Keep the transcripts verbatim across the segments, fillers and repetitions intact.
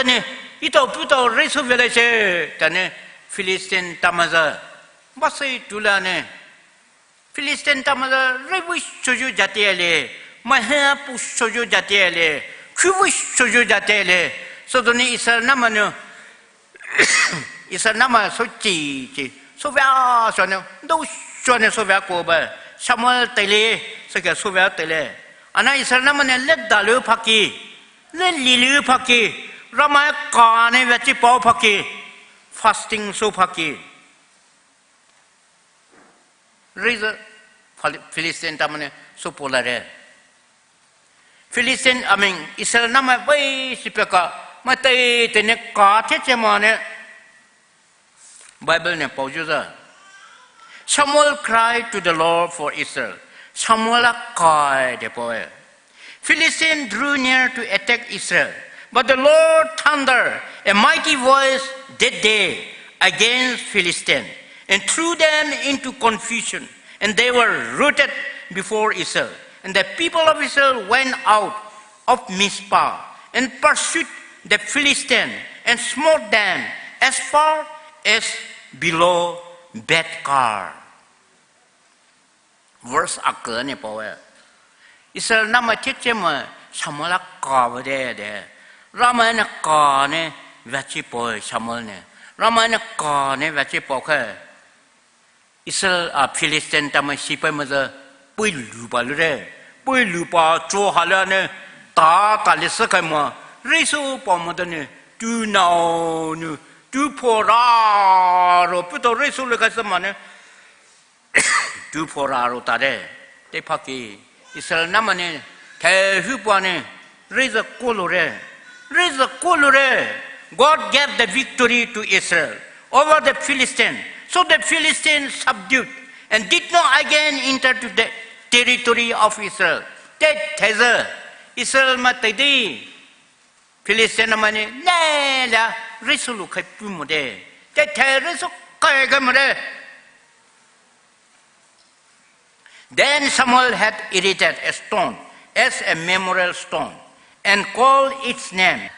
ne, etao putao reisou velai she, tea ne, Philistine tamai sü, basei tula ne, Philistine tamai sü, reiwui shoyu jate le, mahe pu shoyu jate le, khuwui shoyu jate le, südonou Israel namanou, Israel namai souchi chi, souvea shone, dou shone souvea koba, Samuel teile, sükhe souvea teile. Ana Israel namai ne le dalu phaki, le lilu phaki, Ramai kane veachi pao phaki, fasting sou phaki. Reisou Phil-, Philistine tamai ne sou polare. Philistine, I mean, Israel namai vei shipeka, maitei tene ka theche mane. Bible ne paoyu sü. Samuel cried to the Lord for Israel. Samuel a kai de paoe. Philistine drew near to attack Israel. But the Lord thundered a mighty voice that day against Philistine and threw them into confusion. And they were routed before Israel. And the people of Israel went out of Mizpah and pursued the Philistine and smote them as far as below Beth-kar. Verse ake ne paoe. Israel namai theche ma Samuel a kaba de de. Ramai ne kane veachi paoe Samuel ne. Ramai ne kane veachi pao khe. Israel a Philistine tamai sipai mai sü pui luba lure. Pui luba cho hala ne ta ta le sü kai ma. Reisou pao ma de ne. Tu nao nu. Tu phora ro. Putao reisou le kai sü ma ne. Tu phora ro ta de, te phaki, Israel namai ne, the hu pua ne, reisou kolure, reisou kolure. God gave the victory to Israel over the Philistines. So the Philistines subdued and did not again enter to the territory of Israel. Te thezü, Israel ma te di, Philistine namai ne, ne la, reisou lu khai pu mo de. Te the reisou khai ga mo de. Then Samuel had erected a stone as a memorial stone and called its name.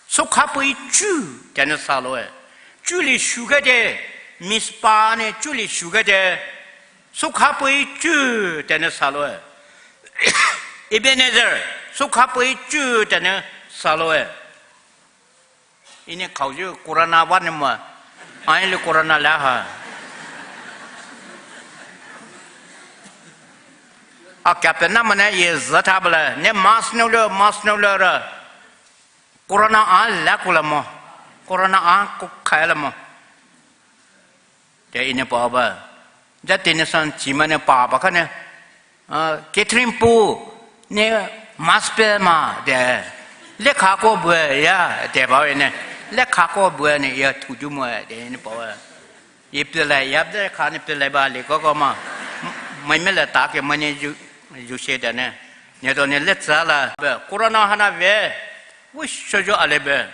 Soukhapui chu, tea nou saloe. Chu li shuga de, Mizpah ne chu li shuga de, Soukhapui chu, tea nou saloe. Ebenezer, Soukhapui chu, tea nou saloe. Ini khao ju corona wa ne ma. Ai le corona la ha. A kya pe na ma ne ye za tha bala. Ne mask nou le, mask nou le ra. Corona a la kula mo. Corona a ku khai la mo. Te ini pa ba. Ja tene san chi ma ne pa ba ka ne. Ah, Catherine pu ne mask pe ma de. Le kha ko bue ya de ba ne. Le kha ko bue ne ya thu ju mo de ne pa. Ye pe lai ya de kha ne pe lai ba le ko ko ma. Mai me la ta ke ma ne ju, ju she de ne. Ne to ne le za la. Corona hana ve. Wu sho ju a le be.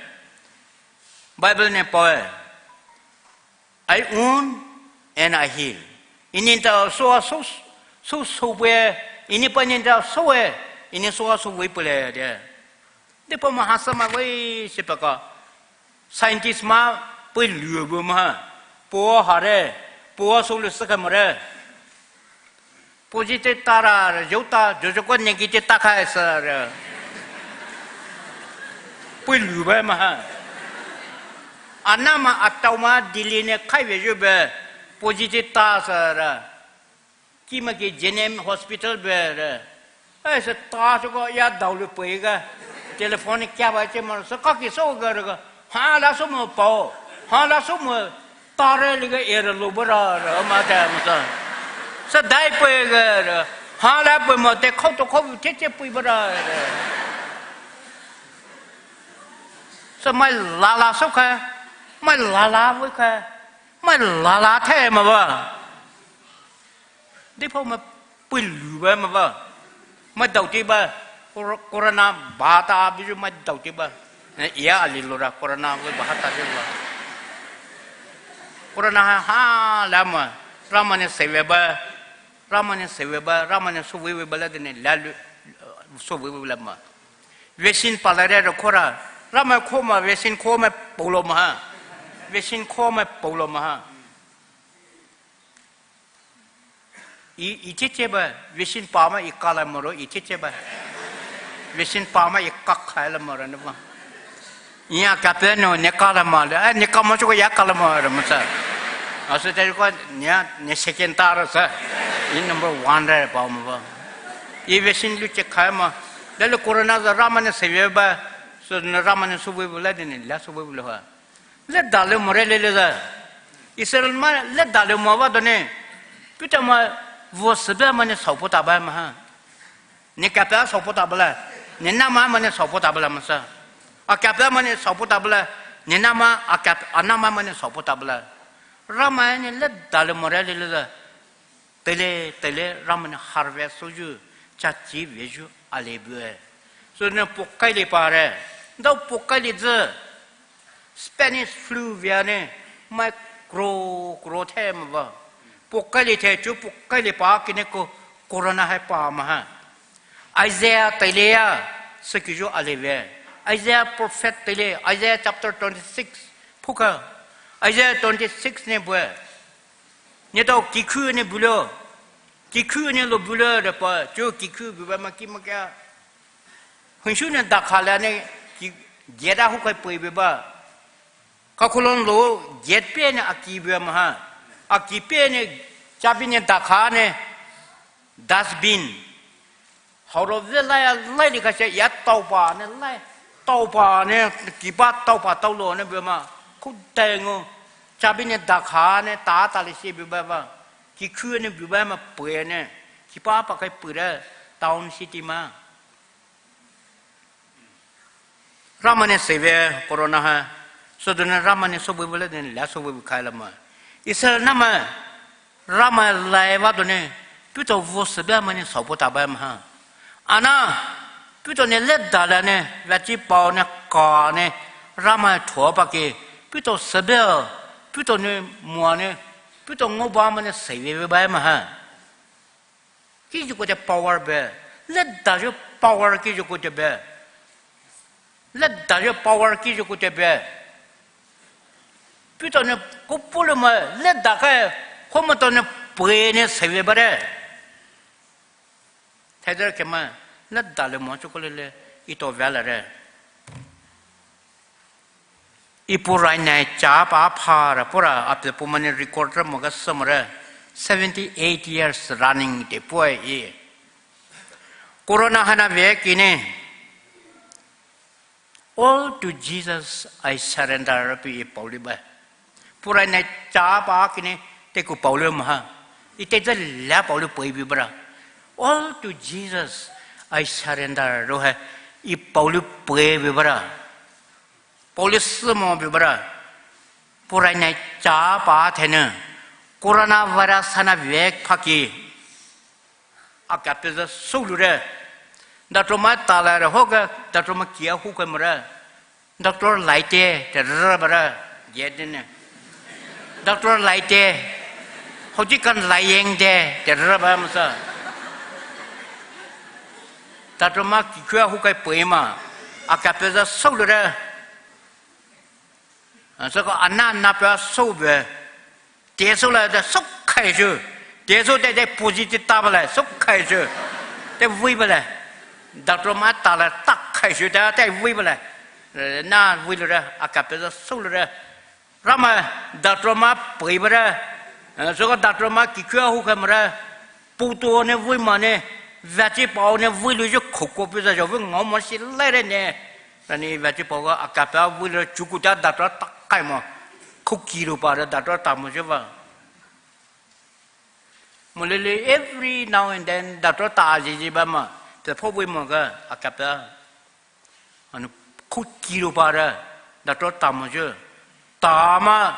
Bible ne pa. I wound and I heal. Ini ta so so so so we, ini pa ini ta so we, ini so so we pule de. De pa ma hasa ma we se pa ka. Scientist ma pui lu bu ma. Po ha re, po so lu sa ka mo re. Positive ta ra, yo ta, yo yo ko negative ta khai sa ra. Pui lu ba ma ha. Ana ma atao ma Delhi ne khai ve yo be, positive ta sa ra. Ki ma ki J N M hospital be ra. Ai sa ta so ko ya dao lu pui ga. Telephone kya ba che ma sa ka ki so ga ra ga. Ha la so mo pao. Ha la so mo. Tare li ga er lo bara ra ma ta ma sa. Sa dai pui ga ra. Ha la pui mo te khou to khou te te pui bara ra. Sa mai la la so kha. Mai la la wu kha. Mai la la the ma ba. Di pho ma pui lu ba ma ba. Ma dau ti ba. Cor-, corona ba ta bi ju ma dau ti ba. Ne, ya ali lo ra corona we ba ha ta ju ba. Corona ha, ha la ma. Ramai ne se we ba. Ramai ne se we ba. Ramai ne so we we ba la de ne la lu. So we we la ma. Vaccine pa la re ro khora. Ramai khoma vaccine khoma polo maha. Vaccine khoma polo maha. I, i cheche ba, vaccine pama i kala moro, i cheche ba. Vaccine pama i kakhai la moro ne ba. Iya kape no, ne kala ma le, eh, ne kama chuko ya kala moro masa. Aso te ko, ne, ne second tara sa. I number one re pama ba. I vaccine lu check khai ma. Dale corona za Ramai ne save ba. So ne Ramai ne subu bula de ne, la subu bula ha. Le dale more lele za. Israel ma le dale mo ba done. Puta ma vo sebe ma ne saupo taba maha. Ne kape saupo taba la. Ne nama ma ne saupo taba la masa. A kape ma ne saupo taba la. Ne nama a kap-, a nama ma ne saupo taba la. Ramai ne le dale more lele za. Tele, tele, Ramai ne harvest soyu, chachi veyu, ale bue. So ne pokai le pare. Dau pokai le ze. Spanish flu via ne, mai kro, kro the ma ba. Pokai le the chu, pokai le pa kine ko corona hai pa maha. Isaiah tele ya, sekiyu ale ve. Isaiah prophet tele, Isaiah chapter twenty-six, puka. Isaiah twenty-six ne bue. Ne tau kikhu ne bulo. Kikhu ne lo bulo de pa. Chu kikhu bu ba ma ki ma kya. Hunsu ne dakha la ne ki gate a hukai pui bu ba. Kakulon lo gate pe ne aki bu maha. Aki pe ne chabi ne dakha ne dustbin. Haoro ve lai a lai li kashe ya taupa ne lai. Taupa ne kipa taupa taulo ne bu ma. Kudai ngo. Chabi ne dakha ne ta ta le se bu ba ba. Kikhu ne bu ba ma pue ne. Kipa pa kai pure town city ma. Ramai ne save corona ha. So done Ramai ne sobu bule done la sobu khai la ma. Israel nama Ramai lai ba done. Puto vo sebe ma ne saupo taba maha. Ana, puto ne le dala ne, vachi pao ne, ka ne, Ramai thopa ke, puto sebe, puto ne mua ne, puto ngoba ma ne save ba maha. Ki ju ko te power be. Le da ju power ki ju ko te be. Le da ju power ki ju ko te be. Puto ne ko polo ma le da kai ko ma to ne pue ne save ba re. Thai dere ke ma le da le mo chu ko le le ito vela re. Ipu rainai chapa phara pura ape pumane record ra moga samara seventy eight years running te pua e. Corona hana ve kine. All to Jesus I surrender pi i pauli ba. Pu rainai chapa kine te ku pauli maha. I te za la pauli pui bi bara. All to Jesus I surrender ro hai. I pauli pui bi bara. Pauli simo bi bara. Pu rainai chapa thene. Corona virus hana vek phaki. Akape za sulu re. Doctor ma tala re hoga, doctor ma kia hu kai mara. Doctor laite, te rara bara. Ye dine. Doctor laite. Hoji kan layeng de, te rara bara masa. Doctor ma ki kua hu kai pui ma. Akape za sulu re. Saka ana na pa so be. Te so la da so khai ju. Te so de de positive ta ba la so khai ju. Te vui ba la. Doctor ma ta la ta khai ju da te vui ba la. Na vui lu ra akape da so lu ra. Rama doctor ma pui ba ra. Saka doctor ma ki kua hu khai ma ra. Puto ne vui ma ne, vachi pao ne vui lu ju khuko pi za jo vui ngau mo si lai re ne. Rani vachi pao ga akape vui lu chuku ta doctor ta kai mo. Khuki ru pa re doctor ta mo je ba. Mo le le every now and then doctor ta ji ji ba ma. Te pho vui mo ga akape. Anu khuki ru pa re doctor ta mo je. Ta ma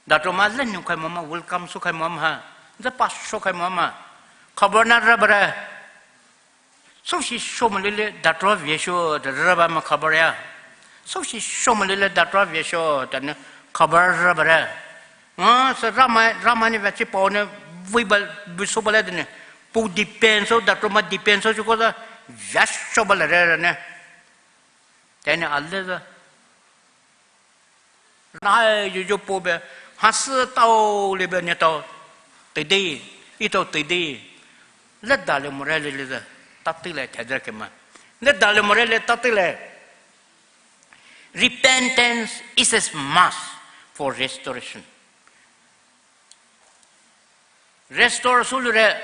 Doctor ma le nu khai mama, welcome so khai mama ha. Za pa so khai mama. Khabar na ra bara. So si so ma le le doctor via so da ra ba ma khabar ya. So si so ma le le doctor via so da ne khabar ra bara. Ah, sa rama, rama ne vachi pao ne vui ba, vui so ba le de ne. Pu depend so, doctor ma depend so, so ko da via so ba le re ne. Teni alezü. Nai yuyu pobe, hasü tao libe neletao teidei, etao teidei. Leda le more lelezü, tateile thezü kema. Leda le more le tateile. Repentance is a must for restoration. Restore sülure,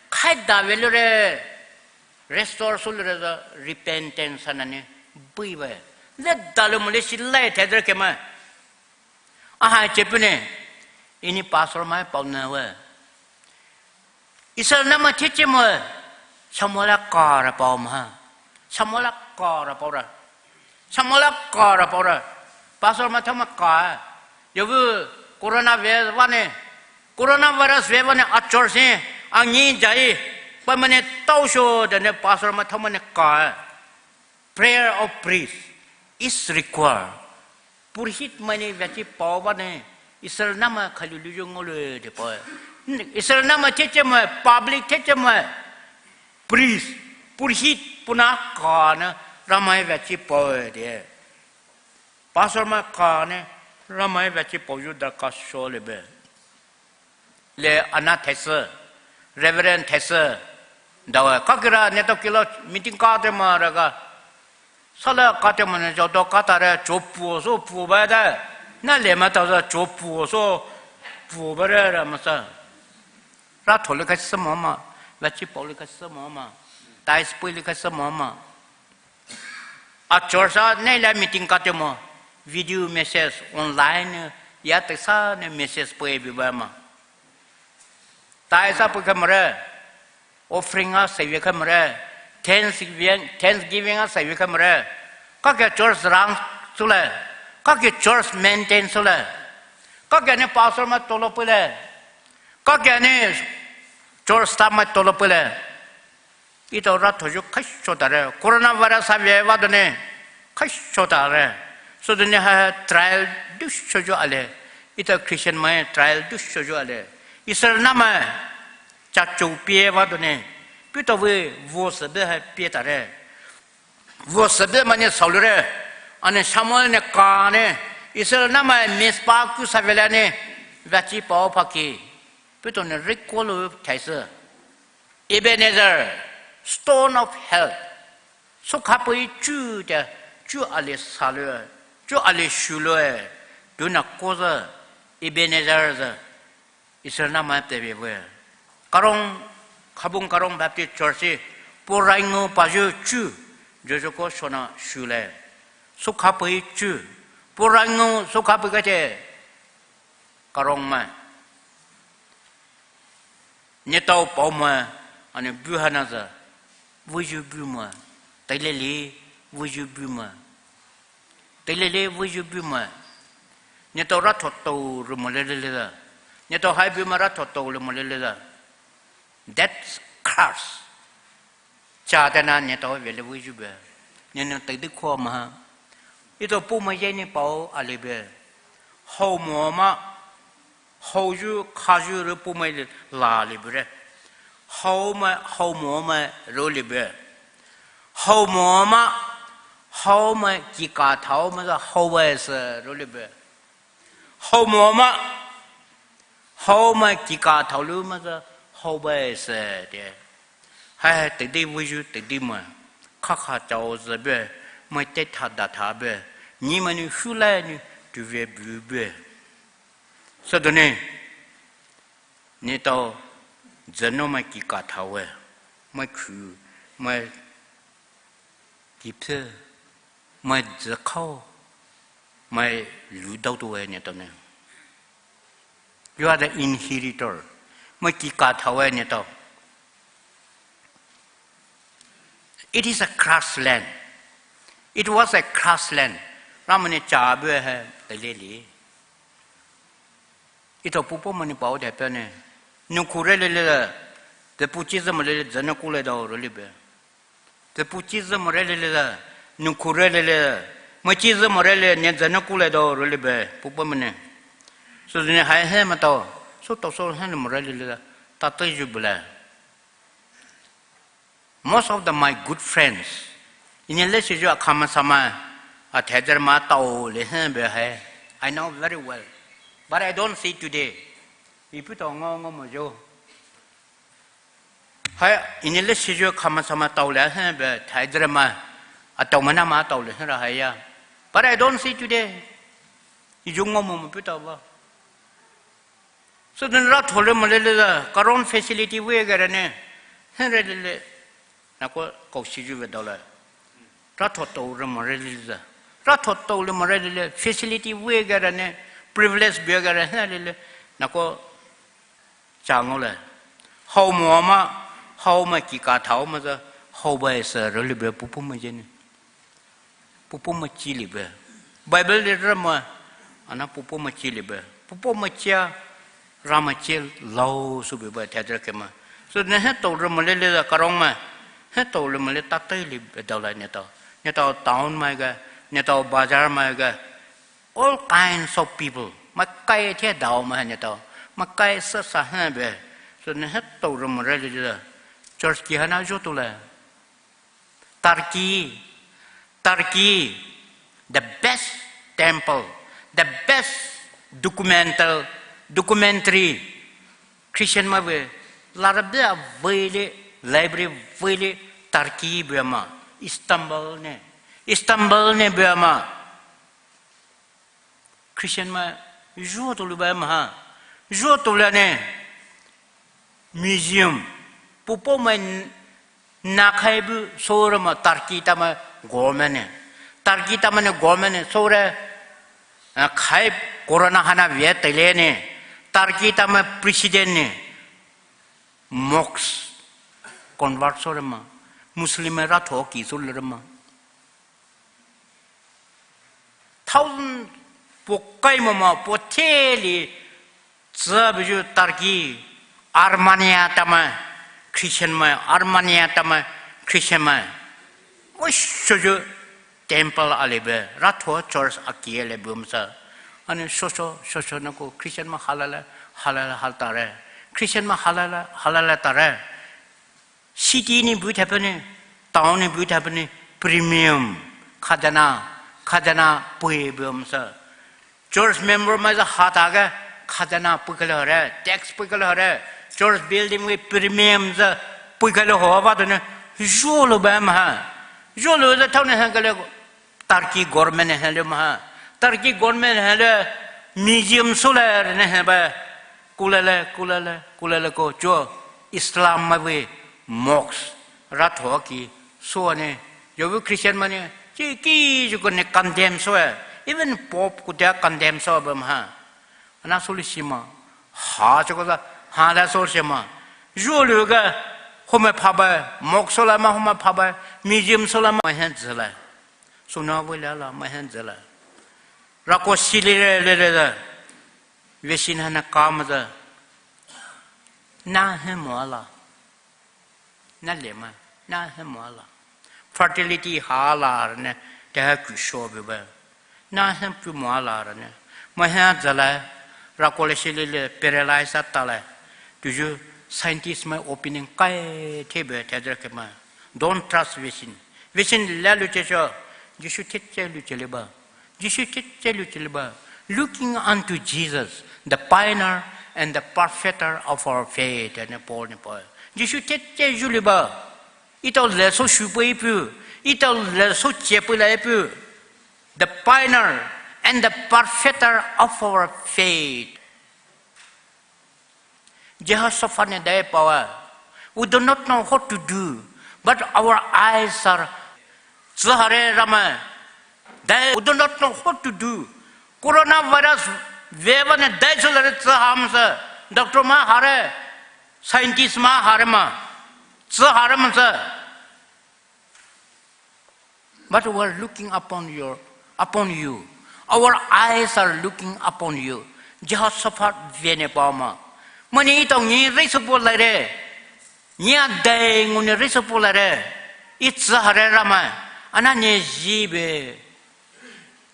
khaida velure, restore sülure the repentance anani buiwe. Leda le more shi lai thezü kema. Aha chepune, ini pastor mai paona we. Israel nama cheche mo, Samuel kara pao ma. Samuel kara paora. Samuel kara paora. Pastor ma thama ka. Yovu corona virus vane. Coronavirus ve vane achor se. Angi jai. Pamane taosho dene pastor ma thama ne ka. Prayer of priest is required. Purohit maini veachi pao bane, Israel nama khalu luyu ngolue de pao. Israel nama cheche mo, public cheche mo, priest, purohit puna kane Ramai veachi pao de. Pastor ma kane Ramai veachi pao yu daka sho lebe. Le ana thesü, Reverend thesü, dawe, kakira neto kilo meeting kate ma raga. Sala kate ma ne jodo katare, chopu so pu ba da. Na le ma ta so chopu so pu ba re ra ma sa. Ratho le ka sü mo ma, veachi pao le ka sü mo ma, tithes pay le ka sü mo ma. A church a ne la meeting kate mo, video message online ya te sa ne message pay bi ba ma. Tithes a pay ka mo re, offering a save ka mo re, thanksgiving, thanksgiving a save ka mo re. Kake church run sü le, kake church maintain sü le, kake ne pastor ma tolo pay le, kake ne church staff ma tolo pay le. Etao ratho yu khaisho tare, coronavirus a ve va done khaisho tare. So done ha trial dusho yu ale. Etao Christian mai trial dusho yu ale. Israel nama chacho pie va done. Pito ve vo sebe ha pie tare. Vo sebe mane saolure. Ane Samuel ne kane. Israel nama Mizpah ku sa vela ne. Veachi pao phaki. Pito ne recall thaisü. Ebenezer, stone of help. Sükha pei chu te, chu ali salue, chu ali shulue, duna kozü Ebenezer zü Israel nama te bebue. Karong, Khabung Karong Baptist Church, poraingu paju chu, Jojoko shona shule. Sükha pei chu, poraingu sükha pei kate, Karong mai. Neletao pao mai, ane bu hana zü, vuyu bu mai, teileli vuyu bu mai, teileli vuyu bu mai. Neletao ratho tao re mo lelele zü, neletao hai bu mai ratho tao le mo lelele zü. That's curse. Cha tena neletao vele vuyu be. Nene teidei kho ma. Etao pumai ye ni pao ali be. Hao mo ma. Hao yu kha yu re pumai le la le be re. Hao ma, hao mo ma ro le be. Hao mo ma. Hao ma kika thao ma za hao ba se ro le be. Hao mo ma, hao ma kika thao lu ma za hao ba se de. Hai hai teidei vuyu teidei ma, kha kha chao zü be, mai te tha da tha be, ni ma ni shu lai ni tu ve bu be. Sa do ne, neletao zü no mai kika thao we, mai khu, mai kiphe, mai zü khao, mai lu dao tu we neletao ne. You are the inheritor. Mai kika thao we neletao. It is a cursed land. It was a cursed land. Ramai ne cha bu hai teileli. Etao pupo mai ni pao de pe ne. Nukhu re lele, zü pu chi zü mo lele, zü no ku le dao ro le be. Zü pu chi zü mo re lele, nukhu re lele, mo chi zü mo re le, ne zü no ku le dao ro le be, pupo mai ne. So zü ne hai he ma tao, so tao so he ne mo re lele, ta te yu bu le. Most of the my good friends, ini le shi yu akhama sama, Athaizü mai tao le hen be hai. I know very well. But I don't see today. Ipu tao ngao ngao mo jo. Hai, ini le sijo khama sama tao le hen be thaizü mai. Atao mana mai tao le hen ra hai ya. But I don't see today. Iju ngao mo mo pu tao ba. So then ratho le mo le le la, karon facility we ga ra ne. Hen re le le. Nako kau siju ve dao la. Ratho tao re mo re le le la. Ratho tao le mo re le le. Facility we ga ra ne. Privilege be ga ra hen le le. Nako chang le. Hao mo ma, hao ma ki ka thao ma za. Hao ba sa re le be pupu ma je ne. Pupu ma chi le be. Bible le ra ma, ana pupu ma chi le be. Pupu ma chia, ra ma chi lao su be ba thaizü ke ma. So ne he tao re mo le le la karong ma. He tao le mo le ta tai le be dao la ne tao. Ne tao town ma ga, ne tao bazar ma ga. All kinds of people. Ma kai the dao ma ne tao. Ma kai sa sa he be. So ne he tao re mo re le le la. Church ki hana jo tu la. Turkey, Turkey, the best temple, the best documental, documentary, Christian mai ve, larabe avei le, library avei le, Turkey be ma, Istanbul ne, Istanbul ne be ma. Christian mai, zhuo tolu ba ma ha. Zhuo tolu ne, museum. Pupo mai n-, na khai bu sora ma Turkey ta mai government ne. Turkey ta mai ne government ne sora, ah, khai corona hana via tele ne. Turkey ta mai president ne. Mosque convert sora ma. Muslim mai ratho ki sora ma. Thousand po kai mama po theli tsü buju Turkey, Armenia ta mai, Christian mai, Armenia ta mai, Christian mai. Wo shoju temple ali be, ratho church aki ali be masa. Ani shoso, shoso nako Christian mai halala, halala hal tare. Christian mai halala, halala tare. City ni bu thapene, town ni bu thapene, premium, khajana, khajana pui bu masa. Church member mai za hata ga, khajana pui kala hore, tax pui kala hore, church building we premium za pui kala ho ba to ne, zolo ba ma ha. Zolo za thau ne ha kala Turkey government ne hele maha. Turkey government hele museum sole ne heba. Kulele, kulele, kulele ko cho Islam mai we mosque ratho ki so ne. Yo we Christian mai ne. Chi ki ju ko ne condemn so e. Even Pope ko dia condemn so ba maha. Ana soli sima. Ha cho ko da. Ha da so sima. Zulu ga home phaba. Mosque sola ma home phaba. Museum sola ma hen zela. Suna wele la ma hen zela. Rako sili re le le le. Vesin hana kama za. Na hen mo ala. Na le ma. Na hen mo ala. Fertility ha la ne. Te ha ku sho be ba. Na hen pu mo ala ne. Ma hen zela. Rako le sili le paralyze ata le. Tuju scientist mai opinion kai the be te ke ma. Don't trust vesin. Vesin la lu che cho. Jisu te che lu che le ba. Jisu te che lu che le ba. Looking unto Jesus, the pioneer and the perfecter of our faith. Ne Paul ne Paul. Jisu te che ju le ba. Ita le so shu pe pu. Ita le so che pe la pu. The pioneer and the perfecter of our faith. Jehoshaphat ne dai pawa. We do not know what to do, but our eyes are tsü hare rama. Dai, we do not know what to do. Coronavirus wave ne dai chulare tsü hamsa. Doctor ma hare, scientist ma hare ma. Tsü hare ma sa. But we are looking upon your, upon you. Our eyes are looking upon you. Jehoshaphat vene paoma. Mani itong ni resupo lare. Ni adai ngune resupo lare. It's hare rama. Ana ne jibe.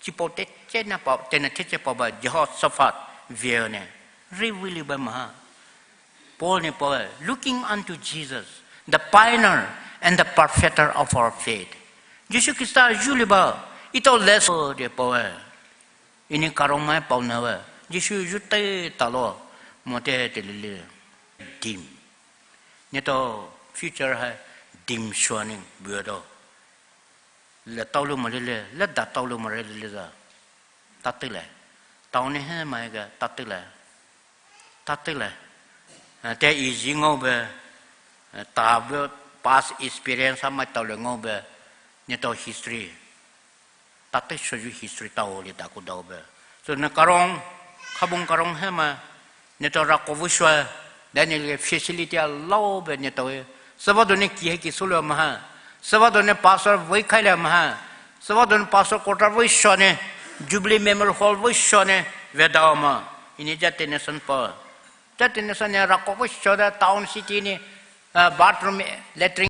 Chipo te che na pa, te na te che pa ba Jehoshaphat vene. Rewili ba maha. Paul ne Paul, looking unto Jesus, the pioneer and the perfecter of our faith. Jisu Krista ju liba, Etao lesson de paoe. Enou karong mai paona we. Jisu zhute talo mote telile. Dim. Neletao future hai dim shuanou buato. Le taolou mo lile, le da taolou mo lile za. Tateile. Taone he mai ga tateile. Tateile. Eh, te easy ngaobe, eh, tabe past experience ha mai taole ngaobe, neletao history. Tate shoyu history tao le dakou daobe. So ne karong, khabung karong he ma, neletao rako vei shua, then ne facility alaobe neletao e. Sübütonou ki he ki solo maha. Sübütonou pastor vei khaile maha. Sübütonou pastor quarter vei shua ne, Jubilee Memorial Hall vei shua ne, vedao ma. Enou ja tene san pa. Ja tene san ne rako vei shua da town city ne, ah, bathroom, latrine